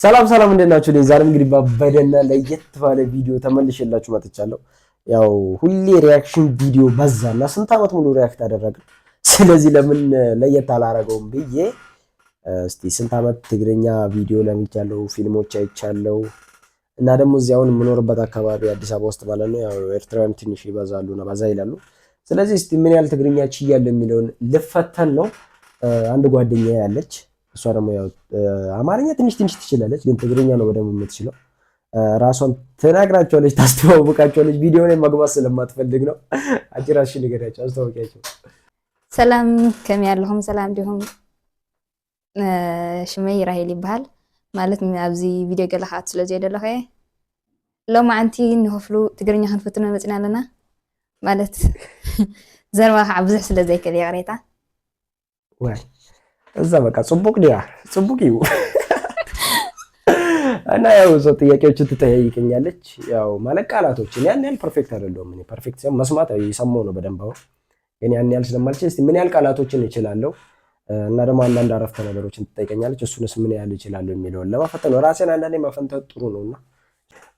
ሰላም ሰላም፣ እንዴት ናችሁ? ዛሬም እንግዲህ ባበደና ለየት ባለ ቪዲዮ ተመልሼላችሁ መጥቻለሁ። ያው ሁሌ reaction ቪዲዮ በዛና ስንት ዓመት ሙሉ react አደረግን። ስለዚህ ለምን ለየት አላረገውም ብዬ እስቲ ስንት ዓመት ትግርኛ ቪዲዮ ለምጃለሁ፣ ፊልሞች አይቻለሁ እና ደግሞ እዚህ አሁን የምኖርበት አካባቢ አዲስ አበባ ውስጥ ማለት ነው ያው ኤርትራውያን ትንሽ ይበዛሉ እና በዛ ይላሉ። ስለዚህ እስቲ ምን ያህል ትግርኛ ችያለሁ የሚለውን ልፈተን ነው። አንድ ጓደኛ ያለች እሷ ደግሞ ያው አማርኛ ትንሽ ትንሽ ትችላለች፣ ግን ትግርኛ ነው በደንብ የምትችለው። ራሷን ትነግራቸዋለች፣ ታስተዋውቃቸዋለች። ቪዲዮ ላይ መግባት ስለማትፈልግ ነው። አንቺ ራስሽን ንገሪያቸው፣ አስተዋውቂያቸው። ሰላም፣ ከመይ ኣለኹም? ሰላም ዲኹም? ሽመይ ራሄል ይበሃል። ማለት ኣብዚ ቪድዮ ገለ ክኣቱ ስለ ዘይደለኹ እየ። ሎማዓንቲ ንክፍሉ ትግርኛ ክንፍትኖ መፂና ኣለና። ማለት ዘረባ ከዓ ብዙሕ ስለ ዘይክእል ይቕሬታ። ወይ እዛ በቃ ጽቡቅ ድያ ጽቡቅ እዩ። እና ያው እዛው ጥያቄዎችን ትጠያይቀኛለች። ያው ማለት ቃላቶችን ያን ያህል perfect አይደለሁም እኔ። Perfect ሳይሆን መስማት የሰማሁ ነው በደንብ፣ አሁን ግን ያን ያህል ስለማልችል እስቲ ምን ያህል ቃላቶችን እችላለሁ እና ደግሞ አንዳንድ አረፍተ ነገሮችን ትጠይቀኛለች። እሱንስ ምን ያህል እችላለሁ የሚለውን ለማፈተን ነው። ራሴን አንዳንዴ ማፈንተን ጥሩ ነውና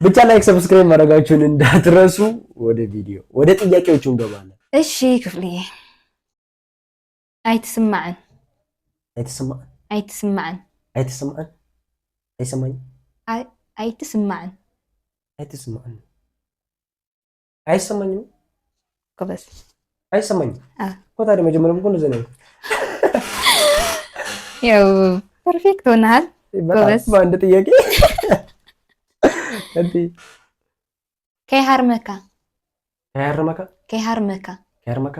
ብቻ like፣ subscribe ማድረጋችሁን እንዳትረሱ። ወደ ቪዲዮ ወደ ጥያቄዎቹ እንገባለን። እሺ ክፍልዬ፣ ኣይትስማዕን። ኣይትስማዕን። ኣይትስማዕን። ኣይትስማዕን፣ አይሰማኝም። ኣይትስማዕን። አይትስማዕን፣ አይሰማኝም። ጎበዝ። አይሰማኝም እኮ። ታዲያ መጀመሪያም እኮ እንደዚያ ነው። ያው perfect ሆነሃል። በጣም በአንድ ጥያቄ እንዴ! ከይሃርመካ። ከያርመካ። ከይሃርመካ። ከያርመካ።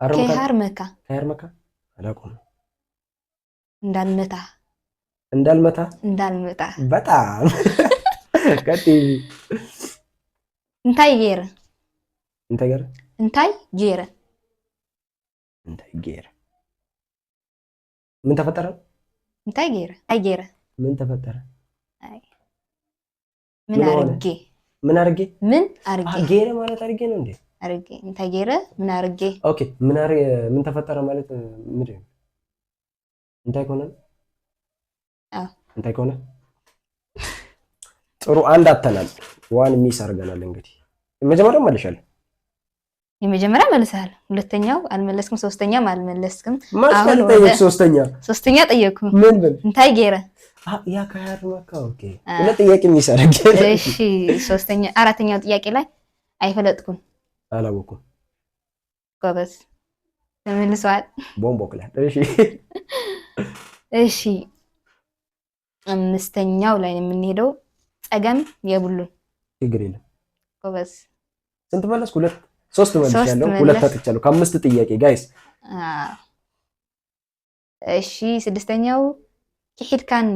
ከይሃርመካ። ከያርመካ አላውቀውም። እንዳልመታ። እንዳልመታ። እንዳልመታ። በጣም ቀጥይ። እንታይ ገይረ? እንታይ ገይረ? እንታይ ገይረ? እንታይ ገይረ? ምን ተፈጠረ? እንታይ ገይረ? እንታይ ገይረ? ምን ተፈጠረ? ምን አርጌ? ምን አርጌ? ምን አርጌ? ገይረ ማለት አርጌ ነው እንዴ? አርጌ። እንታይ ገይረ? ምን አርጌ? Okay፣ ምን አርጌ፣ ምን ተፈጠረ ማለት ምንድን ነው? እንታይ ከሆነ? አዎ። እንታይ ከሆነ ጥሩ። አንድ አተናል፣ one miss አድርገናል። እንግዲህ መጀመሪያው መልሻለሁ። የመጀመሪያ መልሰሃል፣ ሁለተኛው አልመለስክም፣ ሶስተኛም አልመለስክም። አሁን ጠየቅ፣ ሶስተኛ። ሶስተኛ ጠየቅኩ። ምን ብል? እንታይ ገይረ። ያ ከያርመካ፣ okay፣ ሁለት ጥያቄ miss አድርጌ። እሺ፣ ሶስተኛ አራተኛው ጥያቄ ላይ አይፈለጥኩም። አላወኩም። ጎበዝ፣ ተመልሰዋል። ቦምቦክላል። እሺ። እሺ፣ አምስተኛው ላይ የምንሄደው ጸገም የብሉን። ችግር የለም። ጎበዝ። ስንት መለስኩ? ሁለት ሶስት መልሻለሁ። ሁለት አጥቻለሁ ከአምስት ጥያቄ guys። እሺ፣ ስድስተኛው ኪሒድካኒ።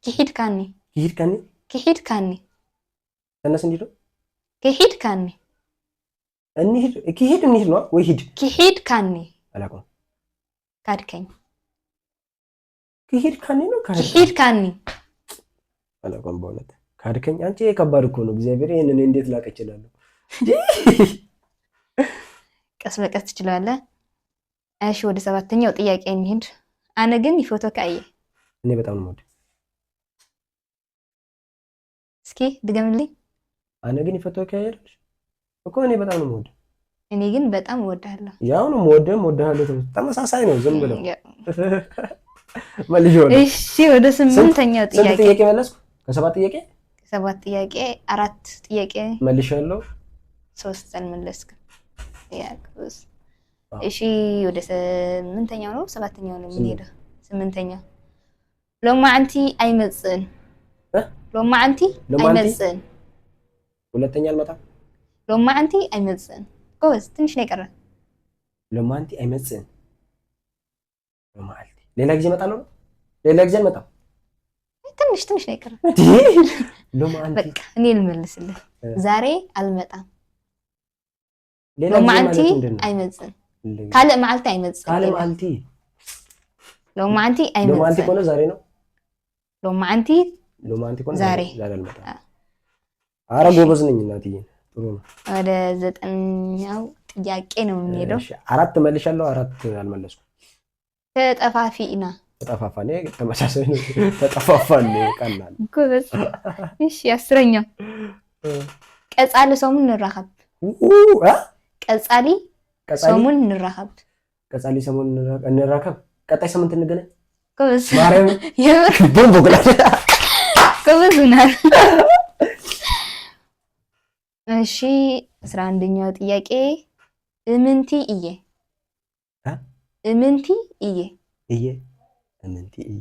ኪሒድካኒ። ኪሒድካኒ። ኪሒድካኒ። ተነስ እንሂድ ነው። ኪሒድካኒ። እንሂድ፣ ኪሂድ እንሂድ ነው ወይ ሂድ? ኪሒድካኒ። አላውቀውም። ካድከኝ። ኪሂድካኒ ነው። ኪሒድካኒ። አላውቀውም በእውነት። ካድከኝ። አንቺ ከባድ እኮ ነው። እግዚአብሔር፣ ይሄንን እንዴት ላቅ እችላለሁ? ቀስ በቀስ ትችላለህ። እሺ፣ ወደ ሰባተኛው ጥያቄ እንሂድ። ኣነ ግን ይፈትወካ እየ። እኔ በጣም ነው የምወደው። እስኪ ድገምልኝ። ኣነ ግን ይፈትወካ እየ እኮ፣ እኔ በጣም ነው የምወደው። እኔ ግን በጣም እወድሃለሁ። ያው ነው፣ የምወደው እወድሃለሁ ተመሳሳይ ነው። ዝም ብለው መልሼዋለሁ። እሺ፣ ወደ ስምንተኛው ስንት ጥያቄ። ጥያቄ መለስኩ? ከሰባት ጥያቄ? ሰባት ጥያቄ አራት ጥያቄ መልሻለሁ። ሶስት አልመለስክም። ያ ጎበዝ። እሺ፣ ወደ ስምንተኛው ነው ሰባተኛው ነው የምንሄደው? ስምንተኛው ሎማዓንቲ አይመጽእን። ሎማዓንቲ አይመጽእን። ሁለተኛ አልመጣም። ሎማዓንቲ አይመጽእን። ጎበዝ፣ ትንሽ ነው የቀረ። ሎማዓንቲ አይመጽእን። ሎማዓንቲ ሌላ ጊዜ እመጣለሁ። ሌላ ጊዜ አልመጣም። ትንሽ ትንሽ ነው የቀረ። ሎማዓንቲ። በቃ እኔ ልመልስልህ። ዛሬ አልመጣም። ሌላ ጊዜ ሎማዓንቲ ማለት ምንድን ነው? አይመጽእን። ካልእ መዓልቲ አይመጽእን። ካልእ መዓልቲ። ሎማዓንቲ ሎማዓንቲ አይመጽእን። ከሆነ ዛሬ ነው። ሎማዓንቲ። ሎማዓንቲ ከሆነ ዛሬ። ዛሬ አልመጣም። አረ ጎበዝ ነኝ እናትዬ። ጥሩ ነው። ወደ ዘጠነኛው ጥያቄ ነው የምንሄደው። እሺ፣ አራት መልሻለሁ፣ አራት አልመለስኩም። ተጠፋፊእና። ተጠፋፋን። ይሄ ተመሳሳይ ነው። ተጠፋፋን ቀላል። ጎበዝ። እሺ፣ 10ኛው፣ ቀጻሊ ሰሙን ንራኸብ። እ? ቀጻሊ ቀጻሊ ሰሙን ንራኸብ። ቀጻሊ ሰሞን እንራከብ። ቀጣይ ሳምንት እንገናኝ። ጎበዝ። ማርያም። የምር። ቦምቦ ግላ። ጎበዝ ሆናል። እሺ፣ 11ኛው ጥያቄ፣ እምንቲ እየ። እ? እምንቲ እየ። እየ፣ እምንቲ እየ፣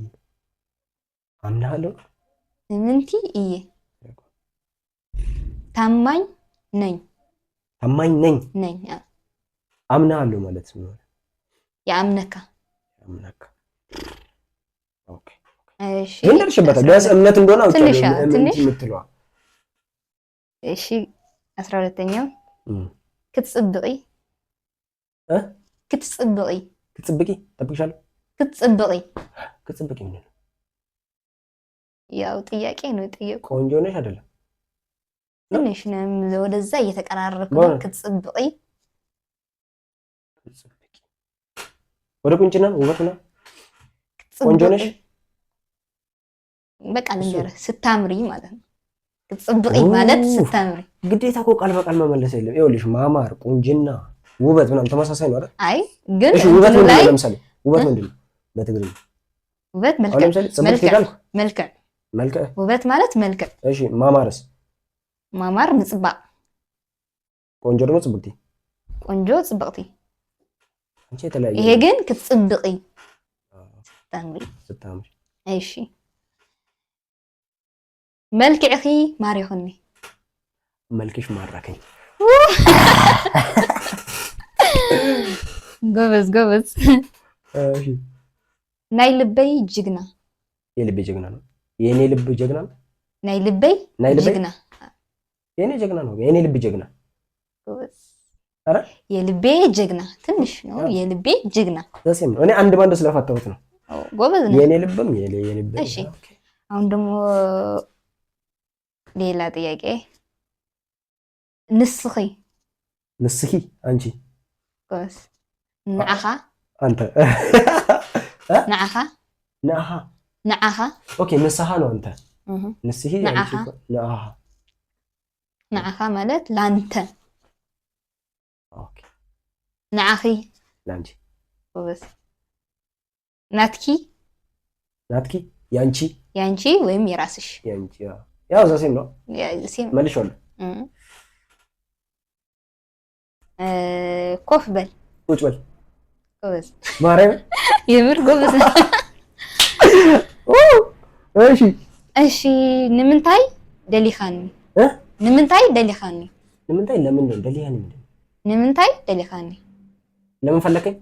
አምናለሁ። እምንቲ እየ፣ ታማኝ ነኝ። ታማኝ ነኝ። ነኝ። አምናለሁ ማለት ነው። የአምነካ። አምናካ፣ okay። እሺ። ግን ደርሼበታል። ቢያንስ እምነት እንደሆነ አውቄያለሁ። ትንሽ አዎ፣ እምንቲ ትንሽ። የምትለዋ። እሺ፣ 12ኛው፣ ክትጽብቂ። እ? ክትጽብቂ። ክትጽብቂ፣ ጠብቅሻለሁ። ክትጽብቂ። ክትጽብቂ ምንድን ነው? ያው ጥያቄ ነው የጠየቁ። ቆንጆ ነሽ አይደለም? ትንሽ ነው፣ ወደዛ እየተቀራረብክ ነው። በእውነት? ክትጽብቂ። ክትጽብቂ ወደ ቁንጭና ውበት ነው። ቆንጆ ነሽ? በቃ እሱ። ልንገርህ፣ ስታምሪ ማለት ነው። ክትጽብቂ ማለት ስታምሪ። ግዴታ እኮ ቃል በቃል መመለስ የለም። ይኸውልሽ፣ ማማር፣ ቁንጅና፣ ውበት ምናምን ተመሳሳይ ነው አይደል? አይ ግን እሺ፣ ውበት እንትኑ ምንድን ላይ ነው? ለምሳሌ ውበት ምንድን ነው በትግርኛ? ውበት አሁን መልክዕ። ለምሳሌ ጽብቅቲ መልክዕ። ካልኩ መልክዕ። መልክዕ። ውበት ማለት መልክዕ። እሺ፣ ማማርስ? ማማር ምጽባቅ። ቆንጆ ደግሞ ጽብቅቲ። ቆንጆ ጽብቅቲ። አንቺ የተለያየ ይሄ ግን ክትጽብቂ፣ ስታምሪ። ስታምሪ። እሺ፣ መልክዕኺ ማሪኹኒ። መልክሽ ማራከኝ። ጎበዝ ጎበዝ። እሺ። ናይ ልበይ ጅግና። የልቤ ጀግና ነው። የኔ ልብ ጀግና ነው። ናይ ልበይ ናይ ልበይ ጅግና። የኔ ጀግና ነው። የኔ ልብ ጀግና። ጎበዝ። ኧረ። የልቤ ጀግና ትንሽ ነው። የልቤ ጀግና። The same ነው። እኔ አንድ ባንድ ስለፈታሁት ነው። ኦ፣ ጎበዝ ነው። የኔ ልብም የኔ የልብ። እሺ። አሁን ደግሞ ሌላ ጥያቄ፣ ንስኺ። ንስኺ፣ አንቺ። ጎበዝ። ንዓኻ። አንተ። ንዓኻ። ንአሃ። ንዓኻ። Okay፣ ንስሃ ነው አንተ። ንስኺ አንቺ። ንዓኻ። ንአሃ። ንዓኻ ማለት ላንተ። Okay። ንዓኺ። ለአንቺ። ጎበዝ። ናትኪ። ናትኪ፣ ያንቺ። ያንቺ ወይም የራስሽ። ያንቺ፣ ያው the same ነው። Same። መልሼዋለሁ። ኮፍ በል። ቁጭ በል። ጎበዝ። ማርያም። የምር ጎበዝ። እሺ። እሺ፣ ንምንታይ ደሊኻኒ? እ? ንምንታይ ደሊኻኒ? ንምንታይ፣ ለምን ነው። ደሊሃኒ ምንድን ነው? ንምንታይ ደሊኻኒ? ለምን ፈለከኝ?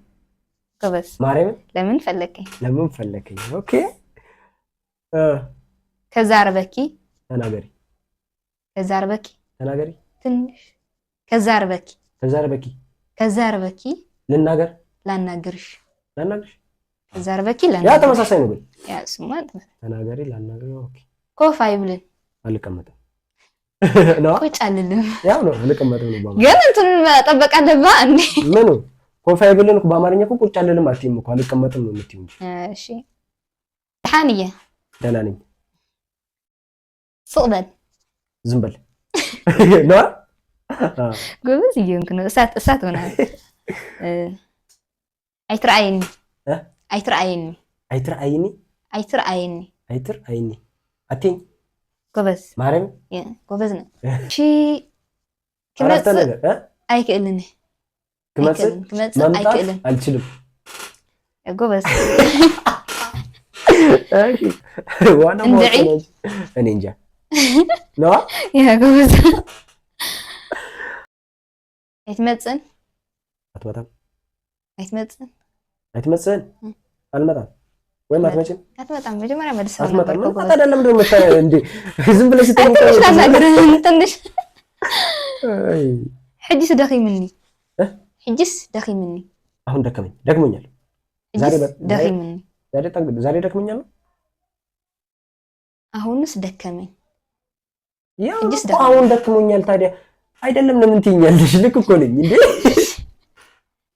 ጎበዝ። ማርያምን። ለምን ፈለከኝ? ለምን ፈለከኝ? Okay። ከዛርበኪ። ተናገሪ። ከዛርበኪ። ተናገሪ። ትንሽ፣ ከዛርበኪ። ተዛረበኪ። ከዛርበኪ። ልናገር። ላናግርሽ። ላናግርሽ። ከዛርበኪ ያ ላናግርሽ። ተመሳሳይ ነው ግን። Yeah፣ እሱማ ተናገሪ፣ ላናግር። Okay። ኮፍ አይብልን። አልቀመጥም ነው። ቁጭ አልልም። ያው ነው፣ አልቀመጥም ነው በአማርኛ። ግን እንትኑን መጠበቅ አለባ እንዴ? ምኑ? ኮፍ አይብልን እኮ በአማርኛ እኮ ቁጭ አልልም አትይም እኮ፣ አልቀመጥም ነው የምትይው እንጂ። እሺ፣ ድሓን እየ። ደህና ነኝ። ስቕ በል። ዝም በል ነው። ጎበዝ እየሆንክ ነው። እሳት እሳት ሆናል። ኣይትረኣየኒ። እ? ኣይትረኣየኒ። ኣይትርአይኒ። ኣይትረኣየኒ። ኣይትርአይኒ፣ አትይኝ። ጎበዝ። ማርያም። ጎበዝ ነው። እሺ። አረፍተ ክመፅእ ነገር እ? ኣይክእልን። ክመጽእ። ኣይክእልን፣ ክመፅእ መምጣት ኣይክእልን። አልችልም። ጎበዝ። እሺ፣ ዋናው እንድዒ። ማወቅ ነው እንጂ። እኔ እንጃ ነዋ። Yeah፣ ጎበዝ። ኣይትመፅእን። አትመጣም። ኣይትመፅእን። አይትመጽእን። አልመጣም ወይም አትመጭም። አትመጣም። መጀመሪያ መልሰው አትመጣም። ነበር እኮ። ምን ጎበዝ። ታዲያ ለምንድን ነው እንዴ ዝም ብለሽ አይ ስትጠይቂ? ትንሽ ላናግርህ፣ ትንሽ። አይ። ሕጂስ ደኺምኒ። እ? ሕጂስ ደኺምኒ። አሁን ደከመኝ፣ ደክሞኛል። ዛሬ ሕጂስ ደኺምኒ። ዛሬ ደክሞኛል ነው። አሁንስ ደከመኝ። ያው ሕጂስ እኮ አሁን ደክሞኛል። ታዲያ አይደለም ለምን ትይኛለሽ? ልክ እኮ ነኝ እንዴ።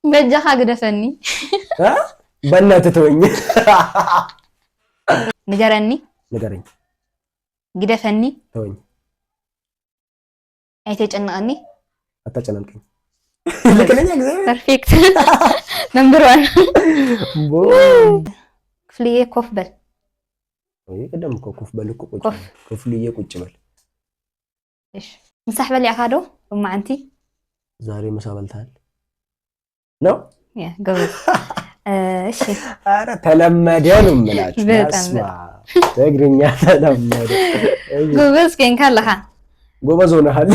በጃኻ ግደፈኒ። እ? በእናትህ ተወኝ። ንገረኒ። ንገረኝ። ግደፈኒ። ተወኝ። ኣይተጨንቐኒ። አታጨናንቀኝ። ልክ ነኝ? እግዚአብሔር። Perfect, number one. ክፍልዬ ኮፍ በል። ወይ ቅድም እኮ ኮፍ በል እኮ ቁጭ ኮፍ። በል። ክፍልዬ ቁጭ በል። እሺ፣ ምሳሕ በሊዕካ ዶ ሎማዓንቲ? ዛሬ ምሳ በልተሃል ነው? Yeah፣ ጎበዝ። እሺ። ኧረ ተለመደ ነው የምላችሁ። በጣም። በስመ አብ፣ ትግርኛ ተለመደ። እሺ። ጎበዝ ኮንካ ኣለኻ። ጎበዝ ሆነሃል።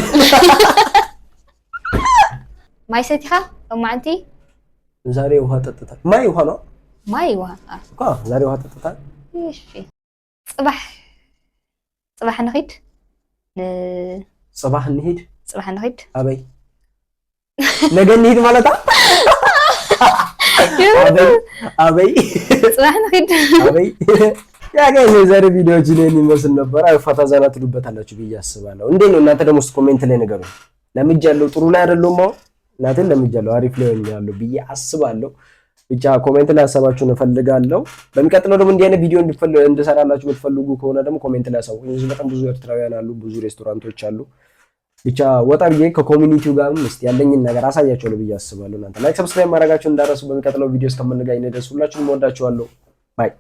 ማይ ሰቲኻ ሎማዓንቲ? ዛሬ ውሃ ጠጥታል። ማይ ውሃ ነው። ማይ ውሃ። እኮ ዛሬ ውሃ ጠጥታል። እሺ፣ ፅባሕ ንኺድ። ጽባህ እንሂድ። ፅባሕ ንኺድ። አበይ? ነገ እንሂድ ማለት አበይ አበይ። ፅባሕ ንኺድ። አበይ። Yeah guys፣ የዛሬ ቪዲዮዎች ይህን ይመስል ነበር። አይ ፈታ ዘና ትሉበታላችሁ ብዬ አስባለሁ። እንዴት ነው እናንተ ደግሞ? Comment ላይ ንገሩ። ለምጃለሁ፣ ጥሩ ላይ አይደለሁም። አሁን እናንተን ለምጃለሁ፣ አሪፍ ላይ ሆኛለሁ ብዬ አስባለሁ። ብቻ comment ላይ ሀሳባችሁን እፈልጋለሁ። በሚቀጥለው ደግሞ እንዲህ አይነት ቪዲዮ እንድሰራላችሁ የምትፈልጉ ከሆነ ደግሞ comment ላይ አሳውቁኝ። እዚህ በጣም ብዙ ኤርትራውያን አሉ፣ ብዙ ሬስቶራንቶች አሉ። ብቻ ወጣ ብዬ ከ community ው ጋርም እስቲ ያለኝን ነገር አሳያችኋለሁ ብዬ አስባለሁ። እናንተ like፣ subscribe ማድረጋችሁን እንዳትረሱ። በሚቀጥለው ቪዲዮ እስከምንገናኝ ድረስ ሁላችሁንም እወዳችኋለሁ። Bye.